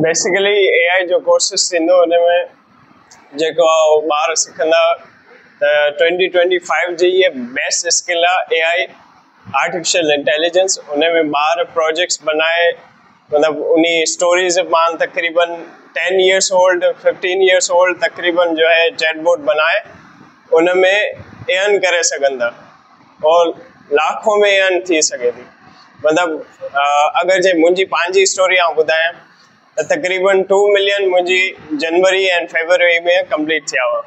Basically اي آئي جو courses ٿيندو ان ۾ جيڪو آهي اهو ٻار سکندا ته 2025 جي هيء بيسٽ اسڪل آهي اي آئي آرٽيفيشل انٽيليجنس. ان ۾ ٻار پروجيڪٽس بنائي، مطلب انهي اسٽوريز مان تقريبن 10 يئرس اولڊ، 15 يئرس اولڊ تقريبن جو هي چيٽ بوٽ بنائي ان ۾ ارن ڪري سگهن ٿا اور لاکون ۾ ارن ٿي سگهي ٿي. مطلب اگر جي منهنجي پنهنجي اسٽوري آئون ٻڌايان ته تقريبن 2 ملين منهنجي جنوري ۽ فيبروري ۾ ڪمپليٽ ٿيا هئا،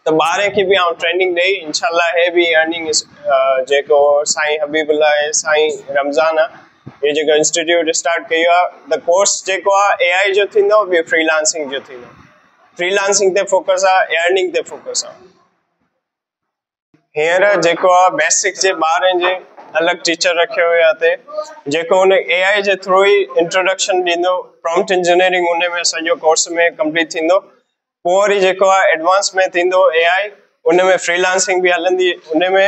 ته ٻارن کي به آئون ٽريننگ ڏئي انشاء الله هي به ارننگ جيڪو سائين حبيب الله ۽ سائين رمضان آ، هي جيڪو انسٽيٽيوٽ اسٽارٽ ڪيو آ، ته ڪورس جيڪو آ اي آئي جو ٿيندو، ٻيو فري لانسنگ جو ٿيندو. فري لانسنگ تي فوڪس آ، ارننگ تي فوڪس آ. هينئر جيڪو آ بيسڪ جي ٻارن جي الڳ ٽيچر رکيو ويو آ تي جيڪو ان اي آئي جي ٿرو ئي انٽروڊڪشن ڏيندو. پرامپٽ انجنيئرنگ ان ۾ سڄو ڪورس ۾ ڪمپليٽ ٿيندو. پوء وري جيڪو آ ايڊوانس ۾ ٿيندو اي آئي، ان ۾ فري لانسنگ به هلندي. ان ۾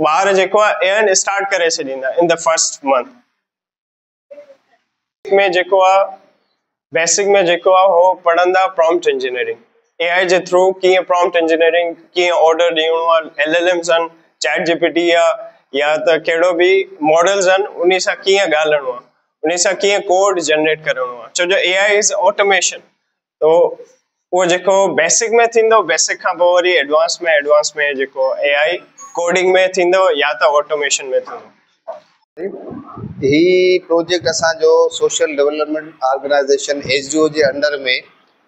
ٻار جيڪو آ ارن اسٽارٽ ڪري ڇڏيندا ان the first month ۾. جيڪو آ بيسڪ ۾ جيڪو آ هو پڙهندا پرامپٽ انجنيئرنگ، اي آئي جي ٿرو ڪيئن پرامپٽ انجنيئرنگ، ڪيئن آرڊر ڏيڻو آ، ايل ايل ايمز آهن، چيٽ جي پي ٽي آ يا ته ڪهڙو به ماڊلز آهن، انهي سان ڪيئن ڳالهائڻو آ، انهي سان ڪيئن ڪوڊ جنريٽ ڪرڻو آ، ڇو جو اي آئي از آٽوميشن. تو اهو جيڪو بيسڪ ۾ ٿيندو، بيسڪ کان پوء وري ايڊوانس ۾، ايڊوانس ۾ جيڪو اي آئي ڪوڊنگ ۾ ٿيندو يا ته آٽوميشن ۾ ٿيندو. هي پروجيڪٽ اسان جو social development organisation S D O جي انڊر ۾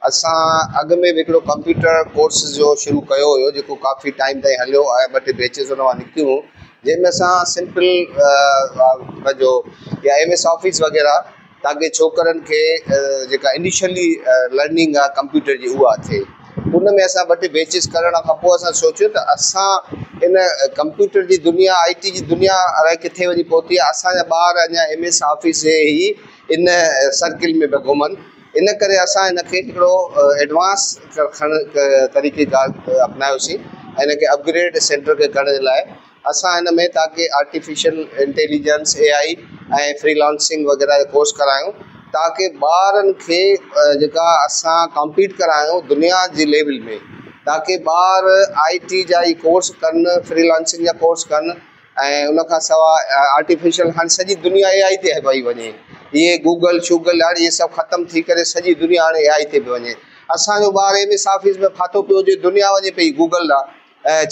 اسان اڳ ۾ به هڪڙو ڪمپيوٽر ڪورس جو شروع ڪيو هيو، جيڪو ڪافي ٽائيم تائين هليو ۽ ٻه ٽي بيچز ان مان نڪتيون، جنهن ۾ اسان سمپل پنهنجو يا ايم ايس آفيس وغيره، تاڪه ڇوڪرن کي جيڪا انيشلي لرننگ آهي ڪمپيوٽر جي اها ٿئي. ان ۾ اسان ٻه ٽي بيچز ڪرڻ کان پوء اسان سوچيو ته اسان ان ڪمپيوٽر جي دنيا، آئي ٽي جي دنيا الائي ڪٿي وڃي پهتي آهي، اسان جا ٻار اڃا ايم ايس آفيس جي ئي ان سرڪل ۾ پيا گهمن. ان ڪري اسان ان کي هڪڙو ايڊوانس کڻ طريقي ڪار اپنايوسين ۽ ان کي اپگريڊ سينٽر کي ڪرڻ جي لاء اسان هن ۾ تاڪه آرٽيفيشل انٽيليجنس، اي آئي، ۽ فري لانسنگ وغيره جا ڪورس ڪرايون، تاڪه ٻارن کي جيڪا اسان ڪمپيٽ ڪرايون دنيا جي ليول ۾، تاڪه ٻار آئي ٽي جا هي ڪورس ڪن، فري لانسنگ جا ڪورس ڪن ۽ ان کان سواء آرٽيفيشل. هاڻي سڄي دنيا اي آئي تي پئي وڃي. اهي گوگل شوگل هاڻي اهي سڀ ختم ٿي ڪري سڄي دنيا هاڻي اي آئي تي پئي وڃي. اسان جو ٻار ايم ايس آفيس ۾ ڦاٿو پيو هجي، دنيا وڃي پئي گوگل ڏانهن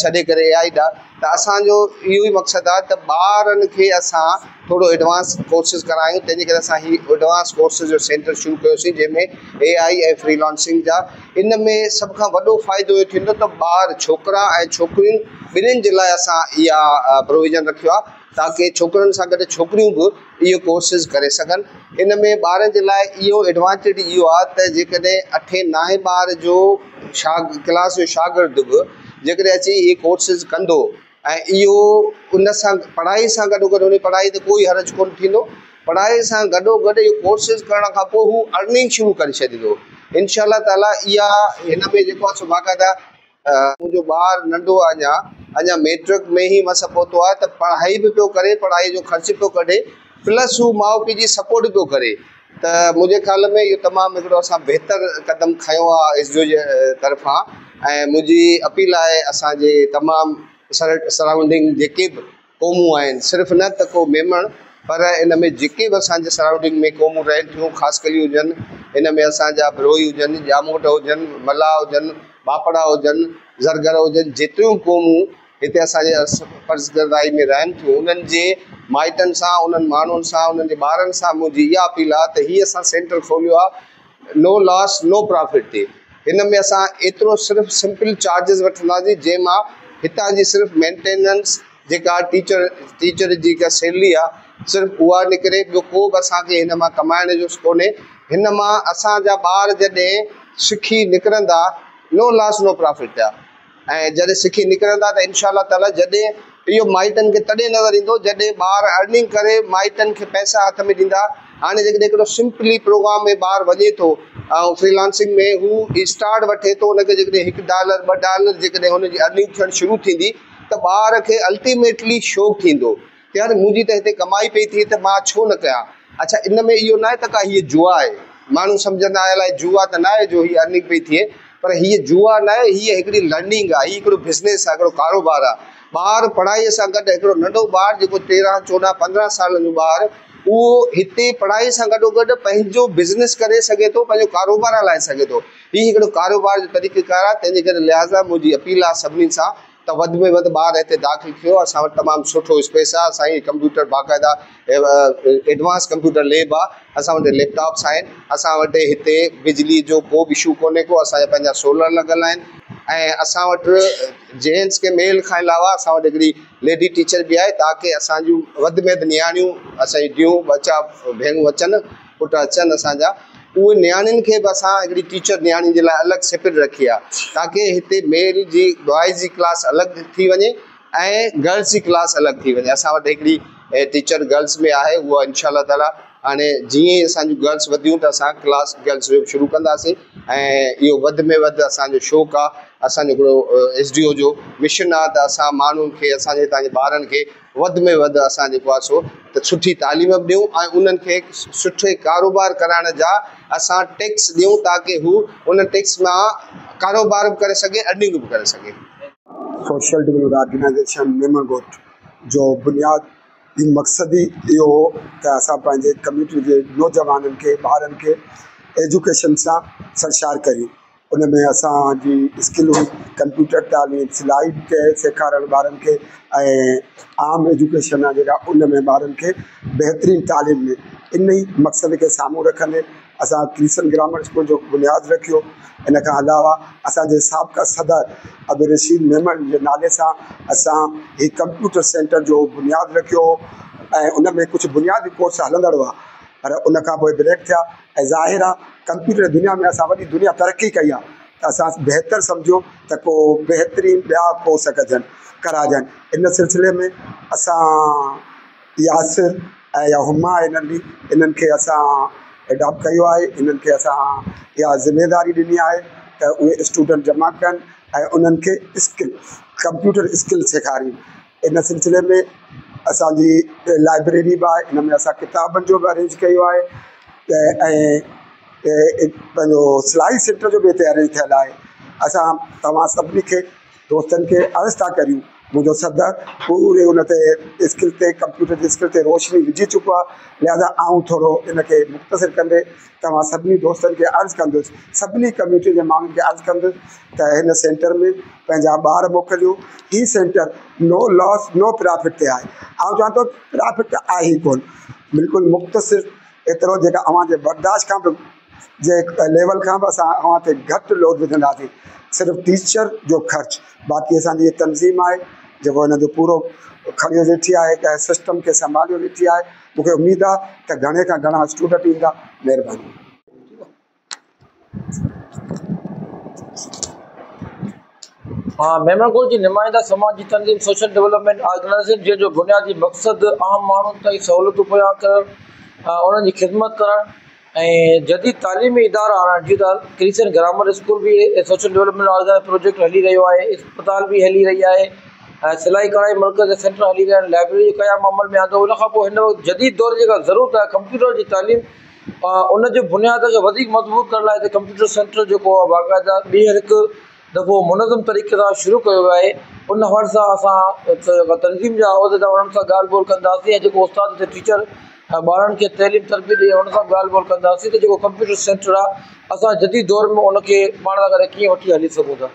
ڇڏي ڪري اي آئي ڏانهن. ته اسان جو اهو ئي مقصد آهي ته ٻارن کي اسان ٿورو ايڊوانس ڪورسز ڪرايون. تنهن جي ڪري اسان هي ايڊوانس ڪورسز جو سينٽر شروع ڪيوسين، جنهن ۾ اي آئي ۽ فري لانسنگ جا. ان ۾ سڀ کان وڏو فائدو اهو ٿيندو ته ٻار، ڇوڪرا ۽ ڇوڪريون، ٻنهين جي لاء اسان اها پروويزن رکيو آهي، تاڪه ڇوڪرن سان گڏ ڇوڪريون به اهو ڪورسز ڪري سگهن. ان ۾ ٻارن جي لاء اهو ايڊوانٽيج اهو آهي ته جيڪڏهن اٺين نائين ٻار جو ڪلاس جو شاگرد به جيڪڏهن اچي اهي ڪورسز ڪندو ۽ اهو ان سان پڙهائي سان گڏو گڏ ان پڙهائي تي ڪوئي حرج ڪونه ٿيندو. پڙهائي سان گڏو گڏ اهو ڪورسز ڪرڻ کان پوء هو ارننگ شروع ڪري ڇڏيندو انشاء الله تعاليٰ. اها هن ۾ جيڪو آهي سو باقاعده منهنجو ٻار ننڍو آهي اڃا، اڃا ميٽرڪ ۾ ئي مس پهتو آهي ته پڙهائي به پيو ڪري، پڙهائي جو خرچ پيو ڪڍي، پلس هو ماء پيء جي سپورٽ پيو ڪري، ته منهنجي خيال ۾ اهو تمام هڪڙو اسان بهتر قدم کنيو آهي ايس ڊي او جي طرفان. ۽ منهنجي اپيل آهي اسان جي تمام سرائونڊنگ جيڪي به قومون آهن، صرف نه ته ڪو ميمڻ پر ان ۾ جيڪي به اسان جي سرائونڊنگ ۾ قومون رهن ٿيون، خاصخيلي هجن، ان ۾ اسان جا بروهي هجن، ڄاموٽ هجن، ملاح هجن، ٻاپڙا هجن، زرگر هجن، جيتريون به قومون هتي اسان جي پسگردائي ۾ رهن ٿيون، انهن جي مائٽن سان، انهن ماڻهن سان، انهن جي ٻارن سان منهنجي اها اپيل آهي ته هي اسان سينٽر کوليو آهي نو لاس نو پرافٽ تي. هن ۾ اسان ايترو صرف سمپل چارجز وٺنداسين، جنهن مان هتان جي صرف مينٽيننس جيڪا ٽيچر ٽيچر جي جيڪا سيلري آ صرف اها نڪري، ٻيو ڪو به اسان کي هن مان ڪمائڻ جو ڪونهي. هن مان اسان جا ٻار جڏهن سکي نڪرندا، نو لاس نو پرافٽ آ، ۽ جڏهن سکي نڪرندا ته انشاء الله تعاليٰ جڏهن اهو مائٽن کي تڏهن نظر ايندو جڏهن ٻار ارننگ ڪري مائٽن کي پئسا هٿ ۾ ڏيندا. هاڻي جيڪڏهن هڪڙو سمپلي پروگرام ۾ ٻار وڃي ٿو ۽ فري لانسنگ ۾ هو اسٽارٽ وٺي ٿو، ان کي جيڪڏهن هڪ ڊالر ٻه ڊالر جيڪڏهن هن جي ارننگ ٿيڻ شروع ٿيندي ته ٻار کي الٽيميٽلي شوق ٿيندو ته يار منهنجي ته هتي ڪمائي پئي ٿئي ته مان ڇو نه ڪيان. اڇا ان ۾ اهو ناهي ته ڪا هيء جوا آهي. ماڻهو سمجهندا الائي جوا ته ناهي جو هي ارننگ پئي ٿئي پر هيء جوا ناهي هيء هڪڙي لرننگ آهي هي هڪڙو بزنس آهي هڪڙو ڪاروبار آهي ٻار پڙهائي سان گڏ هڪڙو ننڍو ٻار جيڪو 13 14 15 سالن جو ٻار اهو هتي پڙهائي سان گڏو گڏ پنهنجو بزنس ڪري سگهي ٿو پنهنجو ڪاروبار هلائي سگهي ٿو هي هڪڙو ڪاروبار جو طريقه ڪار آهي تنهن جي ڪري لهٰذا منهنجي اپيل آهي سڀني سان ته وڌ ۾ وڌ ٻار هتي داخل ٿيو اسان وٽ تمام سٺو اسپيس آهي اسان جي ڪمپيوٽر باقاعده ايڊوانس ڪمپيوٽر ليب آهي اسان وٽ ليپ ٽاپس آهن اسان وٽ هتي بجلي جو ڪو به اشو ڪونهي ڪو اسان جا پنهنجا سولر لڳل آهن ۽ اسان وٽ جينٽس کي ميل کان علاوه اسان وٽ هڪڙي ليڊي ٽيچر به آهي تاڪه اسان جون وڌ ۾ وڌ نياڻيون اسان جون ڌيئون ٻچا ڀيڻون اچن پٽ اچن اسان جا اهي نياڻين کي به اسان هڪڙي ٽيچر نياڻين جي لاء الڳ سيپريٽ رکي آهي تاڪه هتي ميل جي بوائز جي ڪلاس الڳ ٿي وڃي ۽ گرلس جي ڪلاس الڳ ٿي وڃي اسان وٽ هڪڙي ٽيچر گرلس ۾ آهي اها انشاء الله تعالي هاڻي جيئن ئي اسان جون گرلس وڌيون ته اسان ڪلاس گرلس جو شروع ڪنداسين ۽ اهو وڌ ۾ وڌ اسان جو شوق آهي اسان جو هڪڙو ايس ڊي او جو مشن آهي ته اسان ماڻهن کي اسان جي هتان جي ٻارن کي وڌ ۾ وڌ اسان جيڪو آهي سو ته سٺي تعليم به ڏيون ۽ انهن کي سٺي ڪاروبار ڪرائڻ جا اسان ٽيڪس ڏيون تاڪه هو ان ٽيڪس مان ڪاروبار به ڪري سگهي ارننگ به ڪري سگهي. سوشل ڊولپمينٽ آرگنائيزيشن ميمڻ ڳوٺ جو بنياد ئي مقصد ئي اهو هو ته اسان پنهنجي ڪميونٽي جي نوجوانن کي ٻارن کي ايجوڪيشن سان سرشار ڪريون. ان ۾ اسان جي اسڪل هئي ڪمپيوٽر تعليم سلائي به سيکارڻ ٻارن کي ۽ عام ايجوڪيشن آهي جيڪا ان ۾ ٻارن کي بهترين تعليم ڏي ان ئي مقصد کي سامهون رکندي اسان ڪريسن گرامر اسڪول جو بنياد رکيو ان کان علاوه اسانجي سابقه صدر عبدالرشيد ميمڻ جي نالي سان اسان هي ڪمپيوٽر سينٽر جو بنياد رکيو هو ۽ ان ۾ ڪجهه بنيادي ڪورس هلندڙ هئا پر ان کان پوءِ بريڪ ٿيا ۽ ظاهر آ ڪمپيوٽر جي دنيا ۾ اسان وڏي دنيا ترقي ڪئي آ ته اسان بهتر سمجهيو ته ڪو بهترين ٻيا ڪورس ڪجن ڪراجن ان سلسلي ۾ اسان ياسر ۽ يا هما آهي ننڍي انهن کي اسان اڊاپٽ ڪيو آهي انهن کي اسان اها ذميداري ڏني آهي ته اهي اسٽوڊنٽ جمع ڪن ۽ انهن کي اسڪل ڪمپيوٽر اسڪل سيکارين ان سلسلي ۾ اسانجي لائبريري به آهي ان ۾ اسان ڪتابن جو به ارينج ڪيو آهي ته ۽ پنهنجو سلائي سينٽر جو به هتي ارينج ٿيل آهي اسان توهان سڀني کي دوستن کي عرض ٿا ڪريون منهنجو صدر پوري ان تي اسڪل تي ڪمپيوٽر جي اسڪل تي روشني وجهي چڪو آهي لهٰذا آئون ٿورو ان کي مختصر ڪندي توهان سڀني دوستن کي عرض ڪندس سڀني ڪميونٽي جي ماڻهن کي عرض ڪندس ته هن سينٽر ۾ پنهنجا ٻار موڪليو هي centre no loss no profit تي آهي آئون چوان ٿو پرافٽ ته آهي ئي ڪونه بلڪل مختصر ايترو جيڪا اوهان جي برداشت کان به جي ليول کان به اسان اوهان تي گهٽ لوڊ وجهنداسين صرف ٽيچر جو خرچ باقي اسانجي هي تنظيم آهي جيڪو هن جو پورو کڻيو ويٺي آهي ته سسٽم کي سنڀاليو ويٺي آهي مونکي اميد آهي ته گهڻي کان گهڻا اسٽوڊنٽ ايندا مهرباني. ها ميمڻ ڳوٺ جي نمائنده سماجي تنظيم سوشل ڊولپمينٽ آرگنائيزيشن جنهن جو بنيادي مقصد عام ماڻهن تائين سهولتون مهيا ڪرڻ انهن جي خدمت ڪرڻ ۽ جديد تعليمي ادارا آڻڻ جيئن ته ڪريسن گرامر اسڪول به سوشل ڊولپمينٽ آرگنائيزيشن پروجيڪٽ هلي رهيو آهي اسپتال به هلي رهي آهي ۽ سلائي ڪڙهائي مرڪز جا سينٽر هلي رهيا آهن لائبريري جو قيام عمل ۾ آندو ان کان پوء هن وقت جديد دور جي جيڪا ضرورت آهي ڪمپيوٽر جي تعليم ان جي بنياد کي وڌيڪ مضبوط ڪرڻ لاء هتي ڪمپيوٽر سينٽر جيڪو آهي باقاعده ٻيهر هڪ دفعو منظم طريقي سان شروع ڪيو ويو آهي ان حوالي سان اسان تنظيم جا عهديدار انهن سان ڳالهه ٻولهه ڪنداسين ۽ جيڪو استاد هتي ٽيچر ٻارن کي تعليم تربيت ڏئي ان سان به ڳالهه ٻولهه ڪنداسين ته جيڪو ڪمپيوٽر سينٽر آهي اسان جديد دور ۾ ان کي پاڻ سان گڏ ڪيئن وٺي هلي سگهون ٿا.